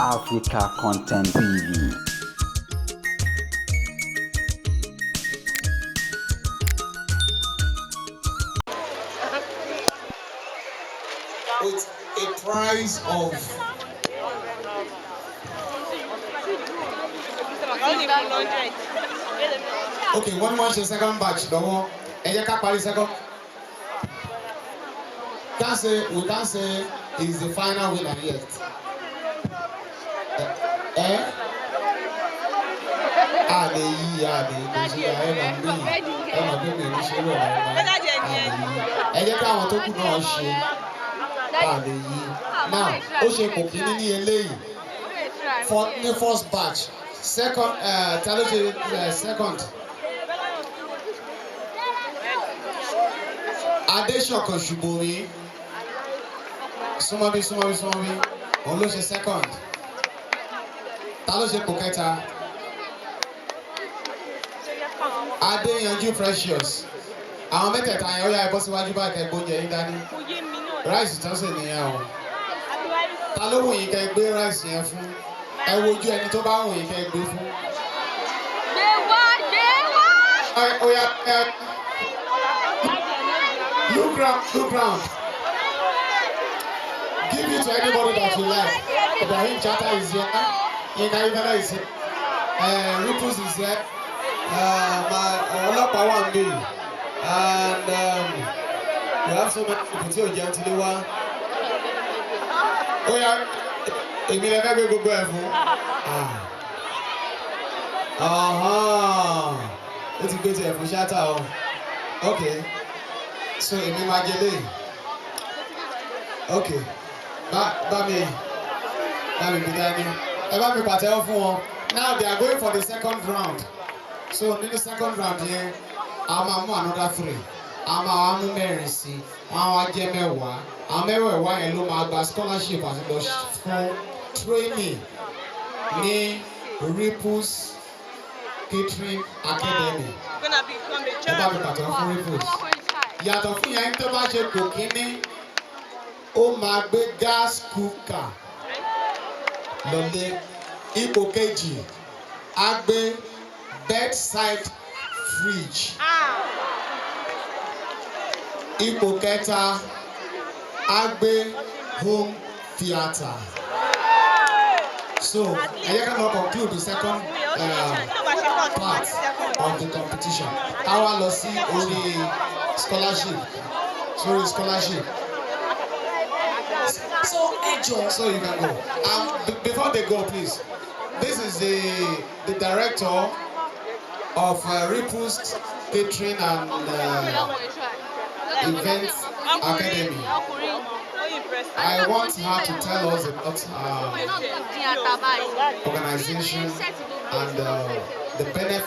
Africa Content TV. With a prize of okay, wọ́n ní wọ́n ṣe second batch lọ́wọ́. Ẹ jẹ́ ká parí second. Can't say we can't say he's the final winner yet. Ẹ a lè yí, a lè kò sí ẹ mà mí, ẹ mà pé mi ò ní ṣe rẹ̀ rárá. A lè yí. Ẹ jẹ́ káwọn tó kù náà ṣe. A lè yí now. Ó ṣe kò kíní ní eléyìí for ní first batch. Second, ta ló ṣe second? Adéṣọ̀kan Ṣùbọ́mi, súnmọ́bí, súnmọ́bí, súnmọ́bí. Òun ló ṣe second. Ta ló ṣe kò kẹta? Adéyanjú Precious. Àwọn mẹ́tẹ̀ẹ̀ta yẹn, ó yá, ẹ bọ́ síwájú báyìí, kẹ́ gbóúnjẹ yín dání. Rice tán sì nìyẹn o. Ta ló wù yín kẹ́ gbé rice yẹn fún? Ẹ wojú ẹni tó bá wù yín kẹ́ gbé fún. Gbé wá, gbé wá. Ó yá, ẹ look round, look round. Give it to anybody that you like. Ibrahim Chatta is here. Yinka Ayefele is here. Ripples is here. My ọlọ́pàá wà níbí. And we have so many people tí ò jẹun ti lé wá. Ó yá, èmi lè fẹ́ gbé gbogbo ẹ̀ fún. Ah. Ó ti gbé tiẹ̀ fún Shatta o. Okay. So èmi máa jẹ léyìí. Okay. Bá mi gbé dání. Ẹ bá mi pàtẹ́wọ́ fún wọn. Now they are going for the second round. So nínú second round yẹn, a máa mú another three. A máa wá mú mẹ́rin sí i. Wọ́n á wá jẹ́ 10. Àwọn mẹ́wẹ̀ẹ̀wá yẹn ló máa gba scholarship àti lọ fún training ní Ripples Catering Academy. Gonna become a Ẹ bá mi pàtẹ́wọ́ fún Ripples. Yàtọ̀ fún yẹn, tó bá ṣe kò kíní, ó máa gbé gas cooker lọlé. Ipò kejì á gbé bedside fridge. Ipò kẹta á gbé home theatre. So ẹ jẹ́ ká lọ conclude the second part of the competition. Ká wá lọ sí orí scholarship, sórí scholarship. So ẹ jọ. So you can go. Before they go, please. This is the director of Ripples Catering and Events Academy. I want her to tell us about her organization and the benefit.